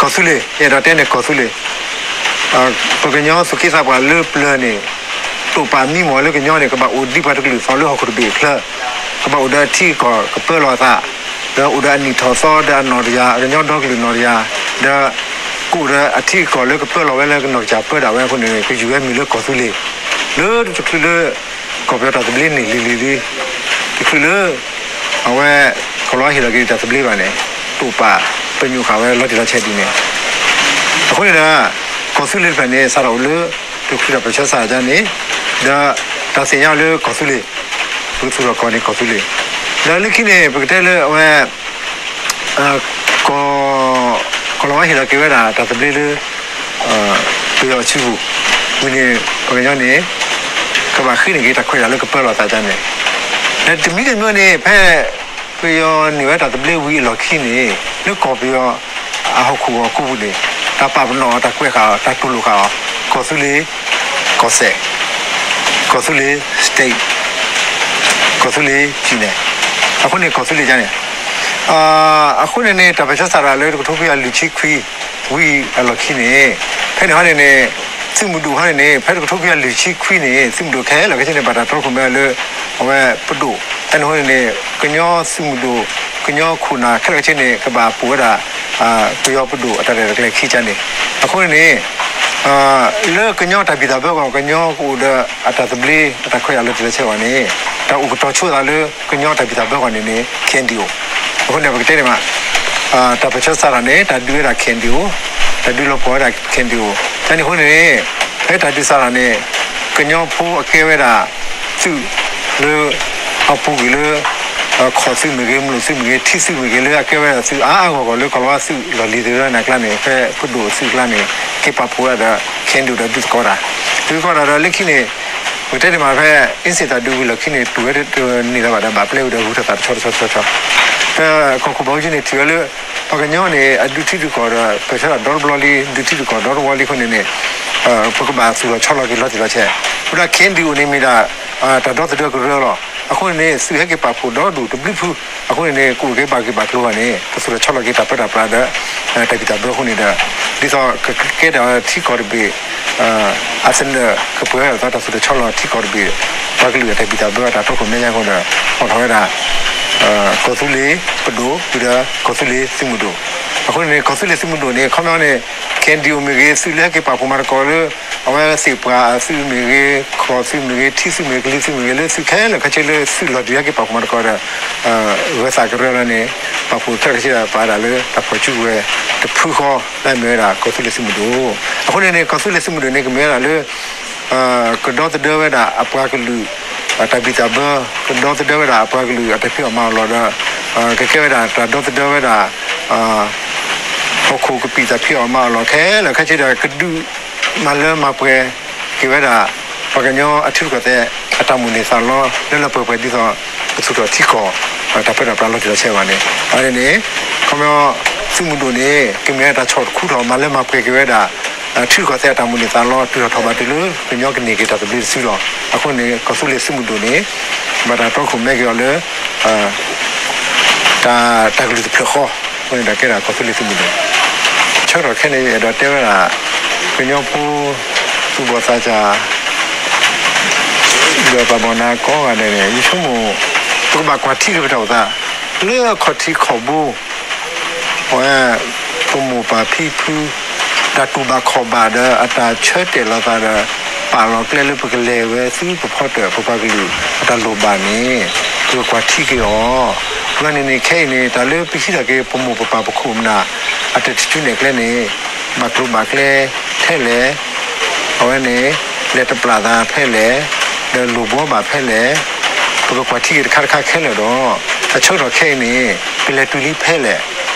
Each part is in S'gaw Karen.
ကီၢ်သူလ့ၤ, ယအဲၣ်ဒိးတဲန့ၣ်ကီၢ်သူလ့ၤ, ပကညီသူၣ်က့သးပှၢ်လၢပျၢၤန့ၣ်, တိာ်ပာ်မံမီၢ်လၢကညီန့ၣ် ကဘၣ်အိၣ်ဒံးပှၤတကလုာ်သီလၢဟီၣ်ခိၣ်တဘ့ၣ်အချၢ, ကဘၣ်အိၣ်ဒီးအထံအကီၢ်ကပၢလီၤအသး, ဒီးအိၣ်ဒီးအနံၣ်ထီၣ်သီဒီးအနီၢ်တယၢ် ကညီဒီကလုာ်နီၢ်တယၢ်, ဒီး ကအိၣ်ဒီးအထံအကီၢ်လၢကပၢလီၤဝဲလၢကနီၢ်ကစၢ်ပၢဒၣ်ဝဲအဃိန့ၣ် ကယူၤဝဲမံၤလၢကီၢ်သူလ့ၤ, လၢတချုးလၢ ကီၢ်ပယီၤတၢ်သဘျ့န့ၣ်လံၤလံၤလံ, တချုးလၢ အဝဲ ကီၢ်လီၤဝါဟ့ၣ်လီၤက့ၤတၢ်သဘျ့ဘၣ်န့ၣ်, တိာ်ပာ်ပညိၣ်ဃာ်ဝဲလီၤတံၢ်လီၤဆဲးဒ်န့ၣ်, အဃိန့ၣ်ဒီး ကီၢ်သူလ့ၤတဖၣ်န့ၣ် စးထီၣ်အိၣ်လၢ တချုးတၢ်ပၢဆှၢစးဒ်န့ၣ်, ဒီးတၢ်သ့ၣ်ညါလၢကီၢ်သူလ့ၤ, ပကသူၣ်ထီၣ်ကီၢ်န့ၣ်ကီၢ်သူလ့ၤ, ဒီးလၢခံန့ၣ် ပကတဲလၢအဝဲ ကီၢ် ကီၢ်လီၤဝါဟ့ၣ်လီၤက့ၤဝဲဒၣ်တၢ်သဘျ့လၢ ပယီၤအစုပူၤ, ဝံၤန့ၣ် ပှၤကညီန့ၣ် ကဘၣ်ဃ့န့ၢ်က့ၤတၢ်ခွဲးတၢ်ယာ်လၢကပၢလီၤသးန့ၣ်, ဒီးတမံၤတမံၤန့ၣ် ဖဲ ပယီၤန့ၢ်ဝဲတၢ်သဘျ့ဝံၤအလီၢ်ခံန့ၣ် လၢကီၢ်ပယီၤ အဟီၣ်ခိၣ်ဂီၤကိးပူၤန့ၣ် တၢ်ပာ်ပနီၣ်အီၤ တၢ်ကွဲးဃာ်အီၤ တၢ်တူၢ်လိာ်ဃာ်အီၤ ကီၢ်သူလ့ၤ ကီၢ်စဲၣ်, ကီၢ်သူလ့ၤ state, ကီၢ်သူလ့ၤ ပြည်နယ်, အဃိန့ၣ် ကီၢ်သူလ့ၤန့ၣ် အဃိန့ၣ်န့ၣ် တၢ်ပၢဆှၢစးထီၣ်လၢတကထိခွံကယၤလွံၢ်ဆံခွံ ဝံၤအလီၢ်ခံန့ၣ်, ဖဲန့ၣ်ဟီန့ၣ်န့ၣ် သုးမုၢ်ဒိၣ်ဟီန့ၣ်န့ၣ် ဖဲတကထိခွံကယၤလွံၢ်ဆံခွံန့ၣ် သုးမုၢ်ဒိၣ်ခဲလၢာ်ခဲဆ့န့ၣ် ဘၣ်တၢ်တီခိၣ်မဲလၢ အဝဲပဒိၣ်, ဖဲန့ၣ်ဟီန့ၣ်န့ၣ် ကညီသုးမုၢ်ဒိၣ် ကညီခိၣ်နၢ်ခဲလၢာ်ခဲဆ့န့ၣ် ကဘၣ်ပိာ်ဝဲဒၣ် ပယီၤပဒိၣ်အတၢ်ရဲၣ်တၢ်ကျဲၤခံကန့ၣ်, အဃိန့ၣ်န့ၣ် လၢကညီတၢ်ဘံၣ်တၢ်ဘၢအဂီၢ် ကညီကအိၣ်ဒီးအတၢ်သဘျ့ အတၢ်ခွဲးတၢ်ယာ်လီၤတံၢ်လီၤဆဲးအဂီၢ်န့ၣ် တၢ်အိၣ်ကတီၤဆိသးလၢကညီတၢ်ဘံၣ်တၢ်ဘၢအဂီၢ်န့ၣ်န့ၣ် KNDO, အဃိန့ၣ် ပကတဲန့ၣ်မး တၢ်ပၢဆှၢစးထီၣ်န့ၣ် တၢ်ဒုးဝဲဒၣ် KNDO, တၢ်ဒုးလီၤပှီၢ်ဝဲဒၣ် KNDO, ဖဲန့ၣ်အဃိန့ၣ်န့ၣ် ဖဲတၢ်ဒုးစးထီၣ်န့ၣ် ကညီဖိအကဲဝဲဒၣ် သုးလၢ အပူၤကွံာ်လၢ ခီၣ်သုးမ့ၢ်ဂ့ၤ, မလိၣ်သုးမ့ၢ်ဂ့ၤ, ထံသုးမ့ၢ်ဂ့ၤ လၢအကဲဝဲဒၣ်သုးအါအါဂီၢ်ဂီၢ်လၢကီၢ်လီၤဝါသုးလီၢ်လံၤသ့ၣ်တဖၣ်န့ၣ် ဖဲပဒိၣ်အသုးအကျါန့ၣ် က့ၤပာ်ဖှိၣ်ဝဲဒၣ်ဒီး KNDO ဒီးဒုးသကိးတၢ်, ဒုးသကိးတၢ်ဒီးလၢခံန့ၣ် ပကတဲန့ၣ်မးဖဲ အ့စ့ၣ်တၢ်ဒုးဝံၤလီၢ်ခံန့ၣ် တူၢ်ဝဲတန့ၢ်လၢၤဘၣ်ဒီး ဘၣ်ပျဲဝဲဒီးဂုၤထီၣ်သးတဆီတဆီတဆီ, ဒီးကီၢ်ခိၣ်ဘီကၠ့န့ၣ်ထံၣ်ဝဲလၢ ပှၤကညီန့ၣ် အဒုးထံဒုးကီၢ်ဒီး ပၢၢ်ဆၢတၢ်ဒီတဘျီလံ ဒုးထံဒုးကီၢ်ဒီတဝီလံအဃိန့ၣ်န့ၣ် ပကဘၣ်သူၣ်ထီၣ်ဆီလီၤက့ၤလီၤတံၢ်လီၤဆဲး, ဝဲဒၣ် KNDO န့ၣ်မ့ၢ်ဒၣ် တၢ်ဒီသဒၢကရၢလီၤ. အဃိန့ၣ်န့ၣ် သုးဟဲက့ၤပာ်ဖှိၣ်ဒီဒူၣ်တဘျုးဖု, အဃိန့ၣ်န့ၣ် ကအိၣ်က့ၤဘၣ်ဂ့ၢ်ဘၣ်ကျိၤဘၣ်န့ၣ် ကသူၣ်ထီၣ်ဆီလီၤက့ၤတၢ်ပၢတၢ်ပြးဒီး တၢ်ဘံၣ်တၢ်ဘၢအဃိန့ၣ်ဒီး ဒ်သိးကကဲထီၣ်ထံကီၢ်တဘ့ၣ် အသနၢၣ်ကပှဲၤဝဲဒၣ်တၢ်သူၣ်ထီၣ်ဆီလီၤထံကီၢ်တဘ့ၣ် ပှၤကလုာ်အတၢ်ဘံၣ်တၢ်ဘၢအတၢ်တီခိၣ်မဲာ်ညါအဃိဒီး အိးထီၣ်ဝဲဒၣ် ကီၢ်သူလ့ၤပဒိၣ် ဝံၤဒီးကီၢ်သူလ့ၤသုးမုၢ်ဒိၣ်, အဃိန့ၣ်န့ၣ် ကီၢ်သူလ့ၤသုးမုၢ်ဒိၣ်န့ၣ် ခီပညီန့ၣ် KNDO မ့ၢ်ဂ့ၤ သုးလၢဟဲက့ၤပာ်ဖှိၣ်မၤသကိးလၢ အဝဲသ့ၣ်ပှၢ်အသုးမ့ၢ်ဂ့ၤ ခီၣ်သုးမ့ၢ်ဂ့ၤ ထံသုးမ့ၢ်ဂ့ၤ ကလံၤသုးမ့ၢ်ဂ့ၤ လၢသုးခဲလၢာ်ခဲဆ့လၢသုးလီၤဒုးဟဲက့ၤပာ်ဖှိၣ်မၤသကိးဒီး ဂၢၤသးကရၢလီၤန့ၣ် ပာ်ဖှိၣ်ခဲလၢာ်ခဲဆ့ဒီး ပာ်ဒၣ်လၢတၢ်ဖီၣ်စုကဝဲၤတဖုဃီ လၢအမ့ၢ်ဝဲဒၣ်ကီၢ်သူလ့ၤသုးမုၢ်ဒိၣ်, အဃိန့ၣ်န့ၣ် ကီၢ်သူလ့ၤသုးမုၢ်ဒိၣ်န့ၣ် ကမ့ၢ်ဝဲဒၣ်လၢ ကဒီသဒၢဝဲဒၣ်အပှၤကလုာ် တၢ်ဘံၣ်တၢ်ဘၢ, ကဒီသဒၢဝဲဒၣ်အပှၤကလုာ်အတၢ်ဖံးအီၣ်မၤအီၣ်လီၢ်ဒီး ကကဲဝဲဒၣ်တၢ်ဒီသဒၢဝဲဒၣ် ဟီၣ်ခိၣ်ကပံာ်တၢ်ဖံးအီၣ်မၤအီၣ်လီၢ်ခဲလၢာ်ခဲဆ့ဒီး ကဒုးမၤလၢမၤပှဲၤက့ၤဝဲဒၣ် ပှၤကညီအထံရူၢ်ကီၢ်သဲးအတၢ်မိၣ်န့ၢ်သးလီ လၢလၢပှဲၤပှဲၤဒ်သိး ကသူၣ်ထီၣ်ထံကီၢ် တၢ်ပၢတၢ်ပြးလီၤတံၢ်လီၤဆဲးအဂီၢ်န့ၣ် အဝဲန့ၣ်န့ၣ် ခီပညီ သုးမုၢ်ဒိၣ်န့ၣ် ကမ့ၢ်ဝဲတၢ်ဆီၣ်တခူထီၣ်မၤလၢမၤပှဲၤက့ၤဝဲဒၣ် ထံရူၢ်ကီၢ်သဲးအတၢ်မိၣ်န့ၢ်သးလီ တုၤထီၣ်ထီၣ်ဘးတုၤလၢ ကညီကန့ၢ်က့ၤတၢ်သဘျ့တစုလီၤ. အဃိန့ၣ် ကီၢ်သူလ့ၤသုးမုၢ်ဒိၣ်န့ၣ် ဘၣ်တၢ်တီခိၣ်မဲာ်က့ၤအီၤလၢ တၢ် တၢ်ကလုၢ်တဖျၢၣ်ဃီ အဃိန့ၣ်ဒီးကဲဒၣ်ကီၢ်သူလ့ၤသုးမုၢ်ဒိၣ် ဆၢကတီၢ်ခဲအံၤန့ၣ် ယအဲၣ်ဒိးတဲဝဲဒၣ် ကညီဖိ သူၣ်ဘီၣ်သးစၢ် ဒီးပှၤဘၣ်နၤကိးဂၤဒဲးန့ၣ် ယဆိကမိၣ် ပကဘၣ်ကွၢ်ထံက့ၤပတၢ်အိၣ်သး လၢအခီၣ်ထံးခီၣ်ဘိ အဝဲ ပမိၢ်ပၢ်ဖံဖု တၢ်တူၢ်ဘၣ်ခီၣ်ဘၣ်ဒီး အတၢ်ဆၢတဲာ်လီၤသးဒီး ပာ်လီၤကျဲလၢပကလဲၤဝဲဆူပဖီတၢၣ် ပပှၤကလုာ်အတၢ်လိၣ်ဘၣ်န့ၣ် ပကကွၢ်ထံက့ၤအီၤ. ပှၤန့ၣ်န့ၣ် ခဲအံၤန့ၣ် တၢ်လၢပဟံးထီၣ်က့ၤ ပမိၢ်ပပၢ်ပခိၣ်ပနၢ် အတၢ်တစုနဲၣ်ကျဲန့ၣ် ဘၣ်ကျိၤဘၣ်ကျဲထဲလဲၣ် အဝဲန့ၣ် လဲၤတပျၢ်သးဖဲလဲၣ်, ဒီးလိၣ်ဘှီဘၣ်ဖဲလဲၣ်, ပကကွၢ်ထံက့ၤတခါတခါခဲလၢာ်ဒီး အဆၢကတီၢ်ခဲအံၤန့ၣ် ပလဲၤတုၤလံဖဲလဲၣ်,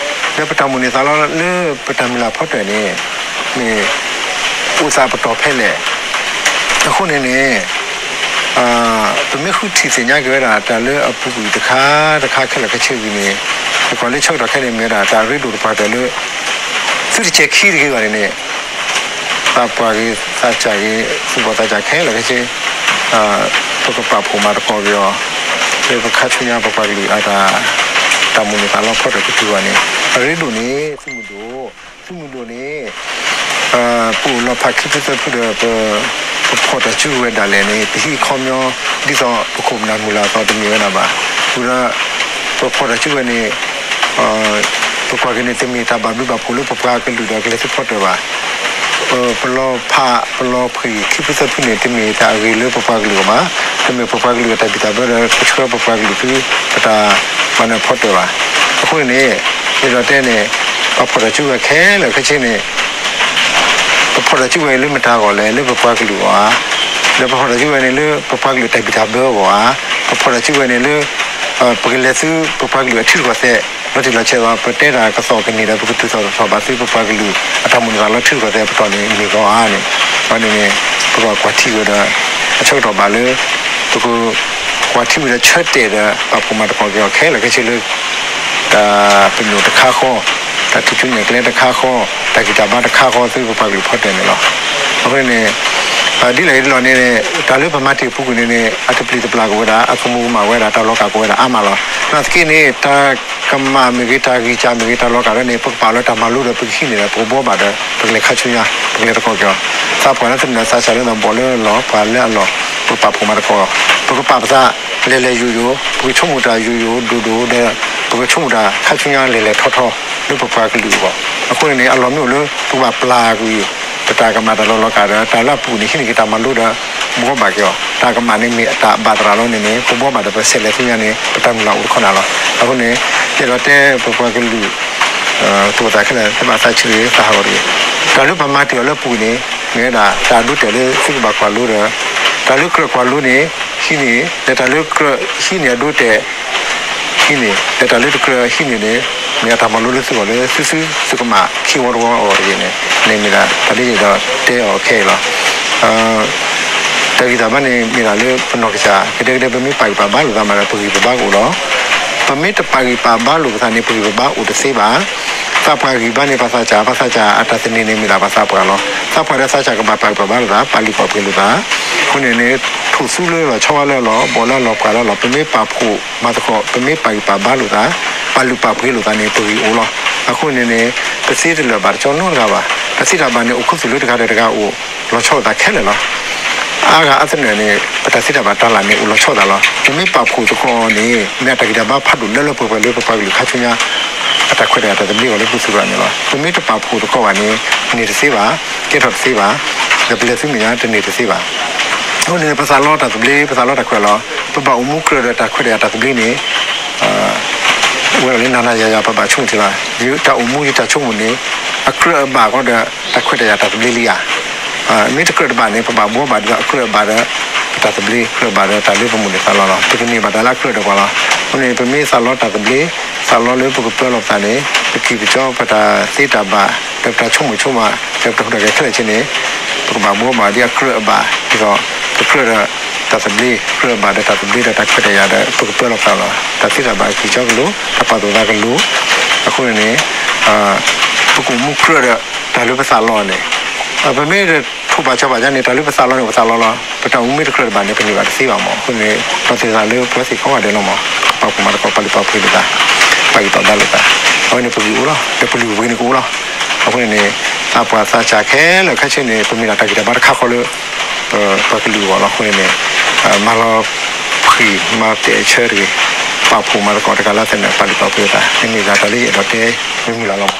ဒီးပတၢ်မိၣ်န့ၢ်သးလီလၢပတၢ်မုၢ်လၢ်ဖီတၢၣ်န့ၣ် မ့ၢ်အိၣ်သးပတီၢ်ဖဲလဲၣ်. အဃိန့ၣ်န့ၣ် ပမ့ၢ်ဃုထံၣ်သ့ၣ်ညါက့ၤဝဲဒၣ် တၢ်လၢအပူၤကွံာ်တခါတခါခဲလၢာ်ခဲဆ့ဂ့ၤန့ၣ် ပကွၢ်လၢဆၢကတီၢ်ခဲအံၤန့ၣ် မ့ၢ်ဝဲဒၣ်တၢ်ရ့ဒိၣ်တပှၢ်တၢၢ်လၢ သုတစဲးခံတဂ့ၤဘၣ်န့ၣ်န့ၣ် သးပှၢ်ဂ့ၤသးစၢ်ဂ့ၤ သူၣ်ဘီၣ်သးစၢ်ခဲလၢာ်ခဲဆ့ ပကပာ်ဖှိၣ်မၤသကိးက့ၤအီၤ လၢပခါဆူညါပပှၤကလုာ်အတၢ် တၢ်မိၣ်န့ၢ်သးလီဖီတၢၣ်ကတုၤဘၣ်န့ၣ် အရ့ဒိၣ်န့ၣ် သုးမုၢ်ဒိၣ်, သုးမုၢ်ဒိၣ်န့ၣ် ပအိၣ်လီၤဖးခံဖုသၢဖုဒီး ပဖီၣ်တၢ်စုကဝဲၤဒၣ်လဲာ်န့ၣ် ပဟံးခီပညီ ဒ်သိးပခိၣ်ပနၢ်မုၢ်လၢ်အသိးတမ့ၢ်ဝဲဒၣ်ဘၣ်. ဃုာ်ဒီး ပဖီၣ်တၢ်စုကဝဲၤန့ၣ် ပကွၢ်က့ၤန့ၣ် တမ့ၢ်တၢ်ဘၣ်ဘျုးဘၣ်ဖှိၣ်လၢပပှၤကလုာ်ဒီးကလဲၤသုးဖီတၢၣ်ဘၣ်. ပလီၤဖး ပလီၤဖှံၣ်ခံဖုသၢဖုန့ၣ် တမ့ၢ်တၢ်အဂ့ၤလၢပပှၤကလုာ်အဂီၢ်ဘၣ်. တမ့ၢ်ပပှၤကလုာ်အတၢ်ဘံၣ်တၢ်ဘၢဒီး ပဆှၢပပှၤကလုာ်သု ပတၢ်မၤနၢၤဖီတၢၣ်ဘၣ်. အဃိန့ၣ် ယအဲၣ်ဒိးတဲန့ၣ် ပဖီၣ်တၢ်စုကဝဲၤခဲလၢာ်ခဲဆ့န့ၣ် ပဖီၣ်တၢ်စုကဝဲၤလၢမတၤအဂီၢ်လဲၣ်, လၢပပှၤကလုာ်အဂီၢ်ဧါ, ဒီးပဖီၣ်တၢ်စုကဝဲၤန့ၣ် လၢပပှၤကလုာ်တၢ်ဘံၣ်တၢ်ဘၢအဂီၢ်ဧါ, ပဖီၣ်တၢ်စုကဝဲၤန့ၣ်လၢ ပကလဲၤသုပပှၤကလုာ်အထံရူၢ်ကီၢ်သဲး လီၤတံၢ်လီၤဆဲးဒီး ပတဲတၢ်ကသီၣ်ကန့ၢ်ဒီး ပကတုၤသိးထီၣ်ဘၣ်သုပပှၤကလုာ် အတၢ်မုၢ်လၢ်လီၤထံရူၢ်ကီၢ်သဲးပတီၢ်န့ၣ်မ့ၢ်ဂီၢ်ဧါန့ၣ်, အန့ၣ်န့ၣ် ပကကွၢ်ထံဝဲဒီး အဆၢကတီၢ်ဘၣ်လၢ ပကကွၢ်ထံဝဲဒီးဆၢတဲာ်ဒီး ပာ်ဖှိၣ်မၤသကိးက့ၤအီၤခဲလၢာ်ခဲဆ့လၢ တၢ်ပညိၣ်တခါဃီ, တၢ်ထူၣ်စုညါကျဲတခါဃီ, တၢ်ဂံၢ်တၢ်ဘါတခါဃီ သုပပှၤကလုာ်ဖီတၢၣ်န့ၣ်လီၤ. အဃိန့ၣ် ဒ်လဲၣ်ဒ်လဲၣ်န့ၣ် တၢ်လၢပမၤတ့ၢ်အပူၤကွံာ်န့ၣ်န့ၣ် အတပျံၤတပျၢ်ကဝဲဒၣ်, အကမူၤကမၣ်ဝဲဒၣ်, တၢ်လီၤကၢ်ကဝဲဒၣ်အါမးလီၤ. နာ်သက့န့ၣ် တၢ်ကမၣ်မ့ၢ်ဂ့ၤ, တၢ်ဂံၢ်စၢ်မ့ၢ်ဂ့ၤ, တၢ်လီၤကၢ်ဒၣ်န့ၣ် ပကပာ်လၢတၢ်မၤလိဒီး ပကဟံးန့ၢ်ဒီး ပကဘှီဘၣ်ဒီး ပကလဲၤခါဆူညါ, ပကလဲၤသကိးက့ၤအီၤ. သးပှၢ်လၢသနၢၣ်သးစၢ်လၢသးဘီၣ်လၢအလီၢ်, ပှၤလၢအလီၢ်, ပကပာ်ဖှိၣ်မၤသကိး, ပကပာ်ပသး လဲၤလဲၤယိာ်ယိာ်, ပကဆိကမိၣ်တၢ်ယိာ်ယိာ်ဒိၣ်ဒိၣ်ဒီး ပကဆိကမိၣ်တၢ်ခါဆူညါလဲၤလဲၤထီထီ လၢပပှၤကလုာ်အဂီၢ်. အဃိန့ၣ်န့ၣ် အလီၢ်မ့ၢ်အိၣ်လၢ ပကဘၣ်ပျၢ်ကွံာ် ပတၢ်ကမၣ်တၢ်လီၤလီၤကၢ်ဒီး တၢ်လၢအပူၤန့ၣ် ဟံးန့ၢ်က့ၤတၢ်မၤလိဒီး ဘှီဘၣ်က့ၤအီၤ. တၢ်ကမၣ်န့ၣ်မ့ၢ်အတၢ်ဘၣ်သရၣ်လီၤန့ၣ်န့ၣ် ပဘှီဘၣ်ဒီးပဆဲးလဲၤဆူညါန့ၣ် ပတၢ်မုၢ်လၢ်အိၣ်တခီနၤလီၤ. အဃိန့ၣ် ယအဲၣ်ဒိးတဲပပှၤကလုာ် တအိၣ်သးခဲလၢာ် သ့ၣ်ဘၣ်သးဆံးဂ့ၤ သးဟးဂီၤတဂ့ၤ. တၢ်လၢပမၤတ့ၢ်အီၤလၢပူၤန့ၣ် မ့ၢ်ဝဲဒၣ်တၢ်အဒိအတဲာ်လၢသုကဘၣ်ကွၢ်လိဒီး တၢ်လၢကြၢးကွၢ်လိန့ၣ် ဟံးန့ၢ်, ဒီးတၢ်လၢကြၢးဟံးန့ၢ်အဒိအတဲာ် ဟံးန့ၢ်, ဒီးတၢ်လၢတကြၢးဟံးန့ၢ်န့ၣ် မ့ၢ်အတၢ်မၤလိလၢသုဂီၢ်လၢသုသုသုကမၣ်ခံဝီတဝီအဂီၢ်တဂ့ၤန့ၣ် န့ၣ်မ့ၢ်ဒၣ်တၢ်လၢယအဲၣ်ဒိးတဲအီၤခဲအံၤလီၤ. တၢ်ဂံၢ်တၢ်ဘါန့ၣ် မ့ၢ်ဒၣ်လၢပနီၢ်ကစၢ် ကဒဲကဒဲ ပမ့ၢ်ပာ်ဂံၢ်ပာ်ဘါလိာ်သးမးဒီး ပဂံၢ်ပဘါကအိၣ်လီၤ. ပမ့ၢ်တပာ်ဂံၢ်ပာ်ဘါလိာ်ပသးန့ၣ် ပဂံၢ်ပဘါအိၣ်တသ့ဘၣ်. သးပှၢ်ဂံၢ်ဘါန့ၣ် ပှၤသးစၢ်, ပှၤသးစၢ်အတၢ်သန့ၤန့ၣ် မ့ၢ်ဒၣ်ပှၤသးပှၢ်လီၤ. သးပှၢ်ဒီးသးစၢ်ကဘၣ်ပာ်ဂံၢ်ပာ်ဘါလိာ်သး, ပာ်လုၢ်ပာ်ပှ့ၤလိာ်သး. အဃိန့ၣ်န့ၣ် ထိၣ်သူလၢလီၤဆီဝါလၢအလီၢ်, ဘီၣ်လၢအလီၢ်, ပှၢ်လၢအလီၢ်, ပမ့ၢ်ပာ်ဖှိၣ်မၤသကိး, ပမ့ၢ်ပာ်ဂံၢ်ပာ်ဘါလိာ်သး, ပာ်လုၢ်ပာ်ပှ့ၤလိာ်သးန့ၣ် ပဂံၢ်အိၣ်လီၤ. အဃိန့ၣ်န့ၣ် ပသ့တလၢာ်ဘၣ်တကၠီနီတဂၤဘၣ်. ပသ့တၢ်ဘၣ်န့ၣ် အိၣ်ခူသူၣ်လၢတဂၤဒီးတဂၤအိၣ် လီၤဆီလိာ်သးခဲလၢာ်လီၤ. အါဂၤအသနၢၣ်န့ၣ် ပတၢ်သ့တၢ်ဘၣ်တၢ်လၢ်န့ၣ်အိၣ်လီၤဆီသးလီၤ. ပမ့ၢ်ပာ်ဖှိၣ်သကိးန့ၣ် မ့ၢ်အတၢ်ဂံၢ်တၢ်ဘါဖးဒိၣ်လၢလၢပှဲၤပှဲၤလၢပပှၤကလုာ်ခါဆူညါ အတၢ်ခွဲးတၢ်ယာ်တၢ်သဘျ့အဂီၢ်လၢပသူၣ်ထီၣ်န့ၣ်လီၤ. ပမ့ၢ်တပာ်ဖှိၣ်သကိးဘၣ်န့ၣ် န့ၢ်တသ့ဘၣ်, ကဲထီၣ်တသ့ဘၣ်, ဒီးပလဲၤသုမဲာ်ညါတန့ၢ်တသ့ဘၣ်. အဃိန့ၣ် ပသးလီတၢ်သဘျ့, ပသးလီတၢ်ခွဲးလီၤ. ပဘၣ်အိၣ်မူကြၢးဒီးတၢ်ခွဲးတၢ်ယာ်တၢ်သဘျ့န့ၣ် ဝဲဒၣ်လၢနၤနၤယၤယၤ ပဘၣ်ဆိကမိၣ်ထံလီၤ. ယတၢ်အိၣ်မူယတၢ်ဆိကမိၣ်န့ၣ် အကြၢးအဘၣ်ဃီဒီးတၢ်ခွဲးတၢ်ယာ်တၢ်သဘျ့လံဧါ. မ့ၢ်တကြၢးတဘၣ်န့ၣ် ပဘၣ်ဘှီဘၣ်ဒ်သိးအကြၢးအဘၣ်ဒီး ပတၢ်သဘျ့ ကြၢးဘၣ်ဒီးတၢ်လၢပမိၢ်န့ၢ်သးလီလီၤ. ပကန့ၢ်ဘၣ်တၢ်လၢအကြၢးဒီးပှၤလီၤ. အဃိန့ၣ် ပမ့ၢ်သးလီတၢ်သဘျ့, သးလီလၢပကပၢလီၤပသးန့ၣ် ပကံၢ်ပကီပတၢ်သ့တၢ်ဘၣ် ဒီးပတၢ်ဆိကမိၣ်ဆိကမး ဒီးပတၢ်ဟူးတၢ်ဂဲၤခဲလၢာ်ဆ့န့ၣ် ပကဘၣ်ဘှီဘၣ်ဒ်အကြၢးအဘၣ် ဒ်သိး ပကြၢးဒီးတၢ်သဘျ့, ကြၢးဘၣ်ဒီးတၢ်သဘျ့ဒီးတၢ်ခွဲးတၢ်ယာ်ဒီး ပကပၢလီၤပသးလီၤ. တၢ်သ့တၢ်ဘၣ်ကံၢ်ကီကလိၤ, တၢ်ပာ်သူၣ်သးကလိၤ, အဃိန့ၣ် ပကအိၣ်မူကြၢးဒီးတၢ်လၢပသးလီန့ၣ် ပမ့ၢ်တထိးဘၣ်ကီဘၣ်ယါန့ၣ် တၢ်လၢပသးလီန့ၣ် ပသးလီလီၤ. ပတၢ်အိၣ်မူမ့ၢ်တကြၢးတဘၣ်န့ၣ် ပန့ၢ်ဘၣ်တသ့ဘၣ်မး. အဃိန့ၣ် ပသ့ၣ်သးလၢပဝဲသ့ၣ်ကိးဂၤဒဲးလီၤမး ပပာ်ဖှိၣ်မၤသကိး ပာ်လုၢ်ပာ်ပှ့ၤလိာ်သး, ပာ်ဂံၢ်ပာ်ဘါလိာ်သး, အဝဲန့ၣ်ပဂံၢ်အိၣ်လီၤ, ဒီးပလုၢ်ပပှ့ၤန့ၣ်ကအိၣ်လီၤ. အဃိန့ၣ်န့ၣ် သးပှၢ်သးစၢ်ခဲလၢာ်ခဲဆ့န့ၣ် ပမ့ၢ်ဒၣ်တၢ်ဂံၢ်တၢ်ဘါတခါဃီလၢ ပပှၤကလုာ်အဂီၢ်လီၤ. အဃိန့ၣ်န့ၣ် မၤလီၤဖှံၣ်မၤတဲာ်ဆၢတဂ့ၤ, ပာ်ဖှိၣ်မၤသကိးတဂၤလၢသနၢၣ် ပာ်လုၢ်ပာ်ပှ့ၤလိာ်သး မ့မ့ၢ်ဒၣ်တၢ်လၢယအဲၣ်ဒိးတဲမုၢ်လၢ်လီၤမး.